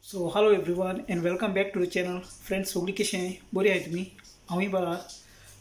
So hello everyone and welcome back to the channel. Friends, सगळीं कशें बरी आहाय तुमी? हांवूय बरो आहा.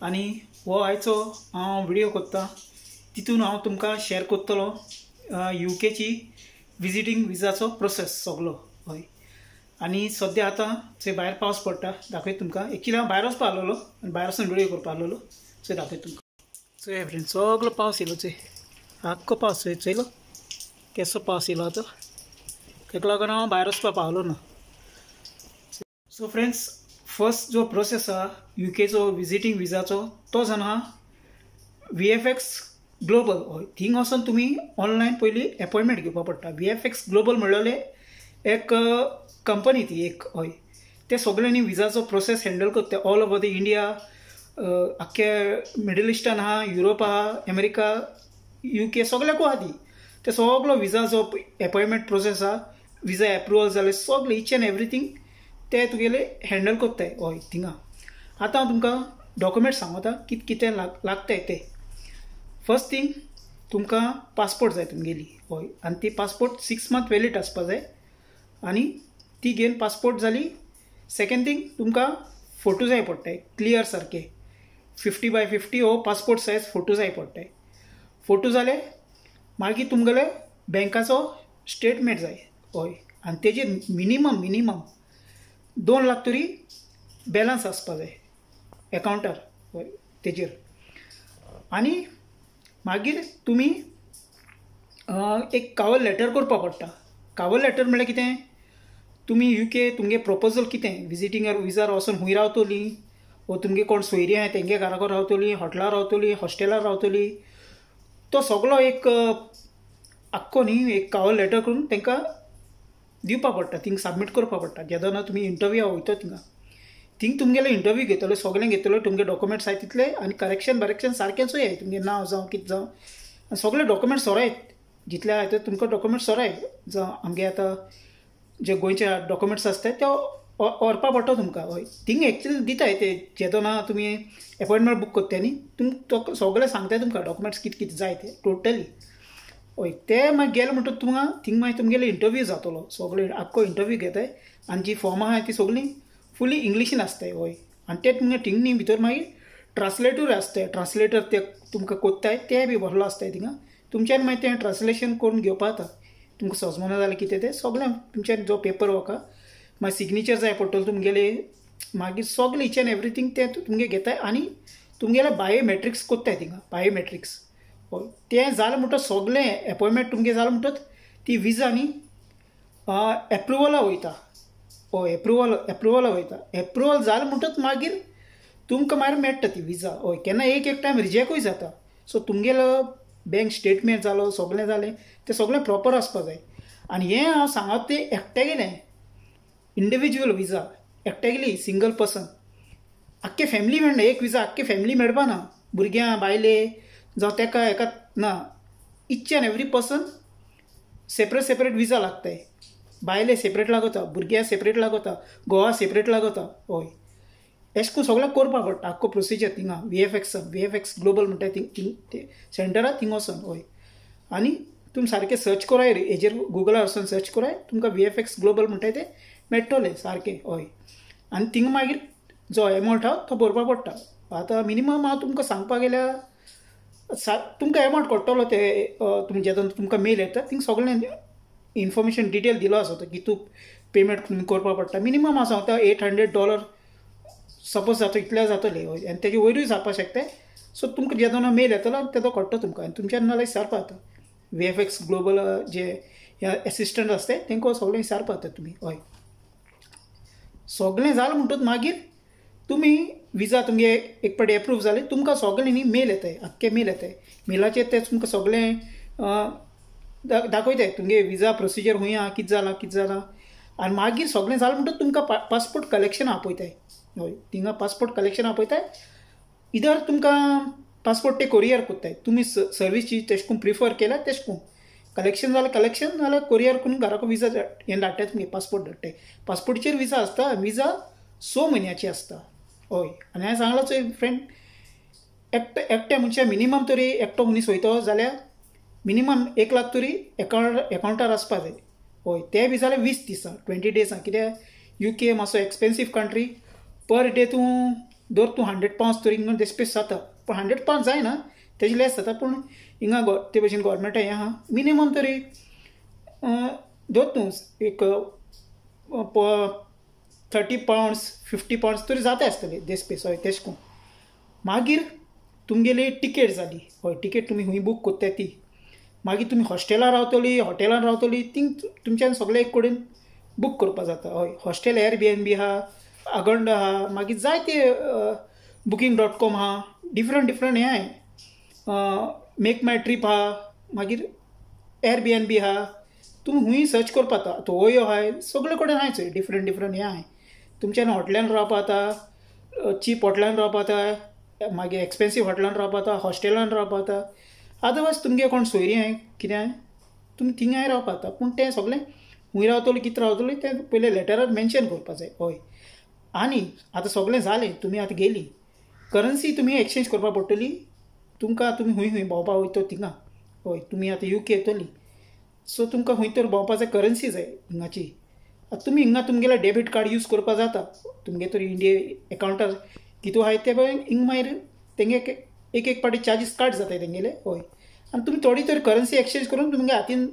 आनी हो आयचो हांव व्हिडियो करता तितून हांव तुमकां शेअर करतलो युकेची विजिटींग विजाचो प्रोसेस सगलो. हय, आनी सद्या आतां थंय भायर पावस पडटा, दाखयता तुमकां. एक्चुली हांव भायर वचपा आसलेलो आनी भायर वचून व्हिडियो करपा आसलेलो, चोय दाखयता तुमकां. चोय फ्रेंड, सगलो पावस येयलो, चोय आख्खो पावस चोय चोयलो केसो पावस येयलो आतां. ताका लागून हांव भायर वचपाक पावलो ना. सो फ्रेंड्स, फर्स्ट जो प्रोसेस आहा युकेचो विजिटींग विजाचो तो जावन आहा VFX global. हय, थिंग वचोन तुमी ऑनलायन पयलीं एपॉयंटमेंट घेवपा पडटा. VFX global म्हणलें एक कंपनी ती एक. हय, ते सगळ्यांनी विजाचो प्रोसेस हँडल करता ऑल ओवर the India, आख्खे मिडल इस्टान आहा, युरोप आहा, अमेरिका, युके सगळ्याकू आहा ती. ते सगलो विजाचो एपॉयंटमेंट प्रोसेस आहा, विजा एप्रुवल जाले सगळे इच एंड एवरीथींग ते तुगेले हँडल करताय. हय, थिंगा आतां हांव तुमकां डॉक्युमेंट सांगता कितें कितें लागताय ते. फर्स्ट थिंग, तुमकां पासपोर्ट जाय तुमगेली. हय, आनी ती पासपोर्ट 6 मंथ वॅलीड आसपा जाय आनी ती घेवन पासपोर्ट जाली. सेकेंड थिंग, तुमकां फोटो जाय पडटाय क्लियर सारके, 50 बाय 50 हो पासपोर्ट सायज फोटो जाय पडटाय. फोटो जाले मागीर तुमगेले बँकाचो स्टेटमेंट जाय. हय, आनी तेजेर मिनिमम मिनिमम 2 लाख तरी बॅलन्स आसपा जाय एकावंटार. हय, तेजेर. आनी मागीर तुमी एक कावर लेटर करपा पडटा. कावर लेटर म्हणल्यार कितें, तुमी युके तुमगे प्रपोजल कितें, विजिटींग विजार वचून खूंय रावतलीं, वो तुमगे कोण सोयरी आहाय तेंगे घराको रावतलीं, हॉटेलार रावतलीं, हॉस्टेलार रावतलीं, तो सगलो एक आख्खो न्ही एक कावर लेटर करून तांकां दिवपा पडटा, थिंग सबमीट करपा पडटा. जेदोना तुमी इंटरव्यू वयता थिंगा, थिंग तुमगेले इंटरव्यू घेतले, सगळें घेतले, तुमगे डॉक्युमेंट्स आहाय तितले आनी करेक्शन बरेक्शन सारकें चोयाय, तुमगे नांव जावं कितें जावं आनी सगळे डॉक्युमेंट्स सोराय जितले आहाय ते तुमकां डॉक्युमेंट्स सोराय. जावं आमगे आतां जे गोंयचे डॉक्युमेंट्स आसता ते व्हरपा पडटा तुमकां. हय, थिंग एक्चुअली दिताय ते जेदोना तुमी एपॉयंटमेंट बूक करता न्ही, तुम सगळें सांगताय तुमकां डॉक्युमेंट्स कितें कितें जाय ते टोटली. हय, ते मागीर गेले म्हणटकच तुमकां थिंग मागीर तुमगेले इंटरव्यू जातलो, सगळे आख्खो इंटरव्यू घेताय आनी जी फॉर्मां आहाय ती सगळीं फुली इंग्लिशीन आसताय. हय, आनी ते तुमगे थिंग न्ही भितर मागीर ट्रान्सलेटर आसताय, ट्रान्सलेटर ते तुमकां कोत्ताय, ते बी बसलो आसताय थिंगा. तुमच्यान मागीर तें ट्रान्सलेशन करून घेवपा जाता, तुमकां समजना जाल्यार कितें तें सगळें तुमच्यान जो पेपर वर्क मागीर सिग्नेचर जाय पडटलो तुमगेले, मागीर सगळें इच एंड एवरीथींग तें तुमगे घेताय आनी तुमगेले बायोमेट्रिक्स कोत्ताय थिंगा, बायोमेट्रिक्स. हय, तें जालें म्हणटकच सगळें एपॉयंटमेंट तुमगें जालें म्हणटकच ती विजा न्ही एप्रुवला वयता. हय, एप्रुवला वयता. एप्रुवल जालें म्हणटकच मागीर तुमकां मागीर मेळटा ती विजा. हय, केन्ना एक एक टायम रिजेक्टूय जाता. सो तुमगेलो बँक स्टेटमेंट जालो सगळें जालें तें सगळें प्रोपर आसपा जाय. आनी हें हांव सांगत तें एकट्यागेलें इंडिविज्युअल विजा, एकट्यागेली सिंगल पर्सन, आख्खे फॅमिली मेळना एक विजा, आख्खे फॅमिली मेळपा ना, भुरग्यां बायले जावं तेका एका ना, each and every person separate separate visa लागताय. बायले सेपरेट लागता, भुरग्यां सेपरेट लागता, गोवा सेपरेट लागता. हय, एशें करून सगळें करपा पडटा आख्खो प्रोसिजर थिंगा VFX global म्हणटा थिंग ते सेंटराक थिंग वचोन. हय, आनी तुमी सारकें सर्च कराय हेजेर गुगलार वचोन सर्च कराय, तुमकां VFX global म्हणटा तें मेळटलें सारकें. हय, आनी थिंग मागीर जो एमावंट आहा तो भरपा पडटा. आतां मिनिमम हांव तुमकां सांगपा गेल्यार तुमकां एमावंट कळटलो ते तुमचे जेन्ना तुमकां मेल येता थिंग सगळें इन्फॉर्मेशन डिटेल दिलो आसा तो कितू पेमेंट तुमी करपा पडटा. मिनिमम हांव सांगता $800 सपोज जाता इतले जातले. हय, आनी तेजे वयरूय जावपाक शकता. सो तुमकां जेन्ना मेल येतलो तेजो कळटा तुमकां आनी तुमच्यान नाल्यार विचारपा जाता VFX global जे एसिस्टंट आसता तेंकां सगळें विचारपा जाता तुमी. हय, सगळें जालें म्हणटकच मागीर तुमी विजा तुमगे एक पाटी एप्रूव जाले, तुमकां सगळें न्ही मेल येताय, आख्खे मेल येताय. मेलाचेर ते तुमकां सगळें दाखयताय तुमगे विजा प्रोसिजर खूंय आहा, कितें जालां कितें जालां. आनी मागीर सगळें जालें म्हणटकच तुमकां पासपोर्ट कलेक्शन आपयताय. हय, थिंगा पासपोर्ट कलेक्शन आपयताय, इधर तुमकां पासपोर्ट ते कोरियर करताय. तुमी सर्वीस तेश करून प्रिफर केल्या तेश करून कलेक्शन जाल्यार कलेक्शन, नाल्यार कोरियर करून घराको विजा हें धाडटाय, तुमगे पासपोर्ट धाडटाय. पासपोर्टचेर विजा आसता, विजा 6 म्हयन्याची आसता. हय, आनी हांवें सांगलां चोय फ्रेंड, एकट्या मनशा मिनिमम तरी एकटो मनीस वयतो जाल्यार मिनिमम 1 लाख तरी एकावंटार आसपा जाय. हय ते बी जाल्यार 20 दिसां 20 डेजां कित्याक युके मातसो एक्सपेन्सीव कंट्री पर डे तूं दर तूं 100 पावंड्स तरी हिंगा देस्पेस जाता पूण 100 पावंड्स जायना तेजे लेस जाता पूण हिंगा ते भशेन गोवोरमेंटा हें आहा मिनिमम तरी दर तूं एक 30 पावंड्स 50 पावंड्स तरी जाता आसतले देस्पेस हय तेश कोन मागीर तुमगेली टिकेट जाली हय टिकेट तुमी खूंय बूक कोत्ताय ती मागीर तुमी हॉस्टेलार रावतली हॉटेलान रावतली थिंग तुमच्यान सगळें एक कडेन बूक करपा जाता हय हॉस्टेल एअरबीएनबी आहा आगोंडा आहा मागीर जायते booking.com आहा डिफरंट डिफरंट हें आहाय मेक माय ट्रीप आहा मागीर एअरबीएनबी आहा तुमी खूंय सर्च करपा जाता आतां ओयो आहाय सगळे कडेन आहाय चोय डिफरंट डिफरंट हें आहाय तुमच्यान हॉटेलान रावपा जाता चीप हॉटेलान रावपा जाता मागीर एक्सपेन्सीव हॉटेलान रावपा जाता हॉस्टेलान रावपा जाता अदरवायज तुमगे कोण सोयरी आहाय कितें आहाय तुमी थिंगाय रावपा जाता पूण तें सगळें खूंय रावतलो कितें रावतलो तें पयलें लेटरार मेन्शन करपा जाय हय आनी आतां सगळें जालें तुमी आतां गेली करन्सी तुमी एक्सचेंज करपा पडटली तुमकां तुमी खूंय खूंय भोंवपा वयता थिंगा हय तुमी आतां युके येतली सो तुमकां खूंय तर भोंवपा जाय करन्सी जाय हिंगाची आतां तुमी हिंगा तुमगेलें डेबीट कार्ड यूज करपा जाता तुमगे तर इंडिये एकावंटार कितू आहाय ते पळय हिंगा मागीर तेंगे एक एक पाटी चार्जीस काट जाताय तेंगेले हय आनी तुमी थोडी तर करन्सी एक्सचेंज करून तुमगे हातीन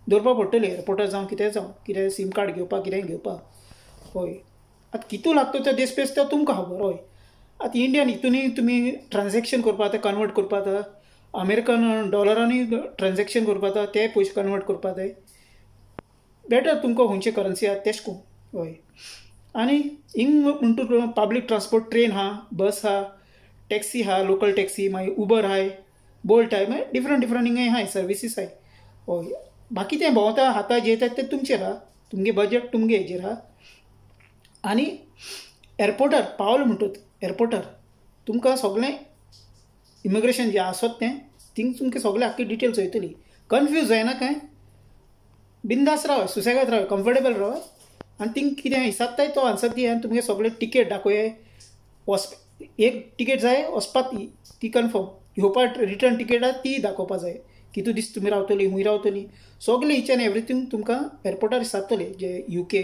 दवरपा पडटली एअरपोर्टार जावं कितें जावं कितें सीम कार्ड घेवपाक कितेंय घेवपाक हय आतां कितू लागता तो देस्पेस तो तुमकां खबर हय आतां इंडियन हितूनय तुमी ट्रान्जॅक्शन करपा जाता कन्वर्ट करपा जाता अमेरिकन डॉलरानूय ट्रान्जॅक्शन करपा जाता ते पयशे कन्वर्ट करपा जाय बेटर तुमकां खंयचे करन्सी आहा तेश कोन हय आनी हिंग म्हणटू पब्लीक ट्रान्सपोर्ट ट्रेन आहा बस आहा टॅक्सी आहा लोकल टॅक्सी मागीर उबर आहाय बोल्ट आहाय मागीर डिफरंट डिफरंट हिंगा आहाय सर्विसीस आहाय हय बाकी तें भोंवता खाता जेयता तें तुमचेर आहा तुमगे बजट तुमगे हेजेर आहा आनी एअरपोर्टार पावल म्हणटूच एअरपोर्टार तुमकां सगळें इमिग्रेशन जें आसत तें थिंग तुमकां सगळें आख्खी डिटेल्स वयतली कन्फ्यूज जायना कांय बिंदास राव सुसेगाद राव कम्फर्टेबल राव आनी थिंग कितें हिसाबताय तो आन्सर दी आनी तुमगे सगळें टिकेट दाखोय वच एक टिकेट जाय वचपाक ती कन्फर्म येवपा रिटर्न टिकेट आहा ती दाखोवपा जाय कितू दीस तुमी रावतली खूंय रावतली सगळें इच एन्ड एवरीथींग तुमकां एअरपोर्टार विचारतले जे युके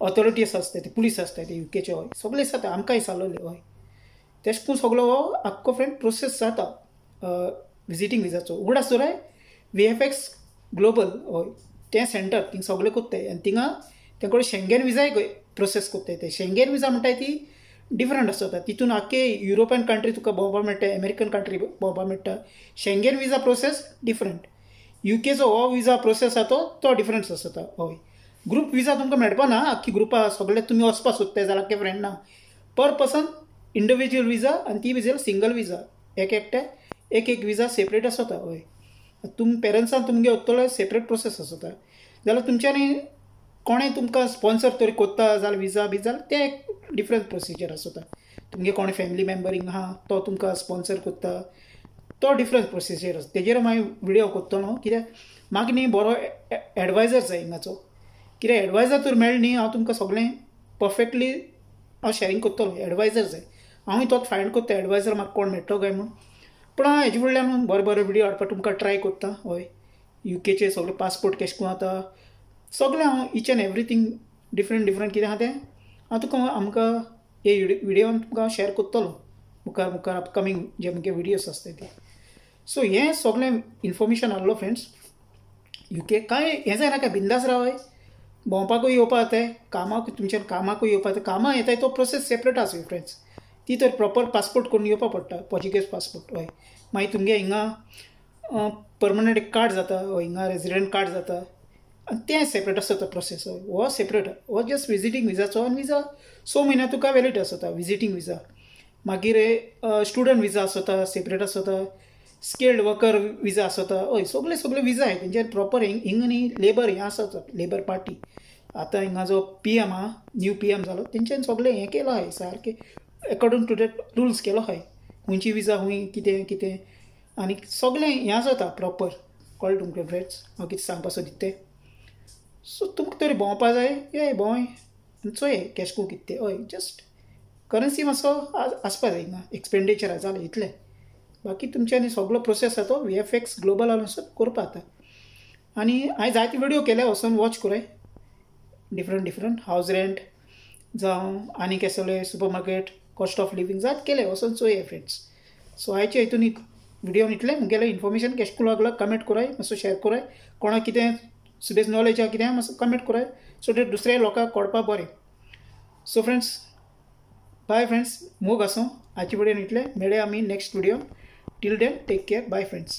ऑथॉरिटीज आसता ते पुलीस आसता ते युकेचे हय सगळे जाता आमकांय विचारलेले हय तेश कोन सगळो हो आख्खो फ्रेंड प्रोसेस जाता विजिटींग विजाचो उगडास दवराय VFX ग्लोबल हय तें सेंटर थिंग सगळें कोत्ताय आनी थिंगा तें कडेन शेंगेन विजाय प्रोसेस कोत्ताय ते शेंगेन विजा म्हणटाय ती डिफरंट आसता तितून आख्खे युरोपियन कंट्री तुका भोंवपा मेळटा अमेरिकन कंट्री भोंवपा मेळटा शेंगेन विजा प्रोसेस डिफरंट युकेचो हो विजा प्रोसेस आहा तो डिफरंस आसता हय ग्रुप विजा तुमकां मेळपा ना आख्खी ग्रुपा सगळे तुमी वचपा सोदताय जाल्यार आख्खे फ्रेंड ना पर पर्सन इंडिविज्युअल विजा आनी ती विजा सिंगल विजा एक एकटे एक एक विजा सेपरेट आसता हय तुम पेरंट्सान तुमगे वतलो सेपरेट प्रोसेस आसता जाल्यार तुमच्यांनी कोणें तुमकां स्पॉन्सर तरी कोत्ता जाल्यार विजा बी जाल्यार तें एक डिफरंट प्रोसिजर आसता तुमगे कोण फॅमिली मेम्बर हिंगा आहा तो तुमकां स्पॉन्सर कोत्ता तो डिफरंट प्रोसिजर आसा तेजेर मागीर विडियो कोत्तलो न्हू कित्याक म्हाका न्ही बरो एडवायजर जाय हिंगाचो कित्याक एडवायजर तर मेळ्ळें न्ही हांव तुमकां सगळें परफेक्टली हांव शॅरींग कोत्तलो एडवायजर जाय हांवूय तोच फायंड कोत्ता एडवायजर म्हाका कोण मेळटलो काय म्हूण पूण हांव हेजे फुडल्यान बरें बरें विडियो हाडपाक तुमकां ट्राय कोत्ता हय युकेचे सगळे पासपोर्ट केश कोन जाता सगळें हांव each and everything different different कितें आहा तें हांव तुका आमकां हे विडियोन तुमकां हांव शॅर कोत्तलो मुखार मुखार अपकमींग जे मुगे विडियोज आसता ते सो हें सगळें इन्फॉर्मेशन आहलो फ्रेंड्स युके कांय हें जायना काय बिंदास रावाय भोंवपाकूय येवपा जाताय कामाक तुमच्या कामाकूय येवपा जाता कामां येताय तो प्रोसेस सेपरेट आसा फ्रेंड्स ती तर प्रॉपर पासपोर्ट करून येवपा पडटा पोर्चुगीज पासपोर्ट हय मागीर तुमगे हिंगा परमनंट एक कार्ड जाता हय हिंगा रेजिडंट कार्ड जाता आनी तें सेपरेट आसता प्रोसेस हय हो सेपरेट हो जस्ट विजिटींग विजाचो आनी विजा 6 म्हयन्या तुका वेलीड आसता विजिटींग विजा मागीर स्टुडंट विजा आसता सेपरेट आसता स्किल्ड वर्कर विजा आसता हय सगळे सगळे विजा आहाय तेंचे प्रॉपर हिंग न्ही लेबर हें आसता लेबर पार्टी आतां हिंगा जो पी एम आहा न्यू पी एम जालो तेंच्यान सगळें हें केलां आहाय सारकें एकोर्डींग टू that rules केलो आहाय खंयची विजा खंय कितें कितें आनी सगळें हें आसता प्रॉपर कळ्ळें तुमकां फ्रेंड्स हांव कितें सांगपा सोदता तें सो तुमकां तरी भोंवपा जाय येय भोंवय आनी चोय कॅश करून कितें तें हय जस्ट करन्सी मातसो आसपा जाय हिंगा एक्सपेंडिचर जालें इतलें बाकी तुमच्यांनी सगळो प्रोसेस आहा तो VFX global वचून करपा जाता आनी हांवें जायते विडियो केले वचून वॉच कराय डिफरंट डिफरंट हावज रेंट जावं आनी केसले super market cost of living जात केले वचोन चोया फ्रेंड्स. सो आयचे हितून व्हिडियोन इतलें. मुगेलें इन्फॉर्मेशन केशें करून लागला कमेंट कराय, मातसो शेयर कराय, कोणाक कितें सुबेज नॉलेज आहा कितें मातसो कमेंट कराय सो that दुसऱ्या लोकांक कळपा बरें. सो फ्रेंड्स बाय फ्रेंड्स, मोग आसूं. आयचे व्हिडियोन इतलें, मेळया आमी next video. Till then take care, bye friends.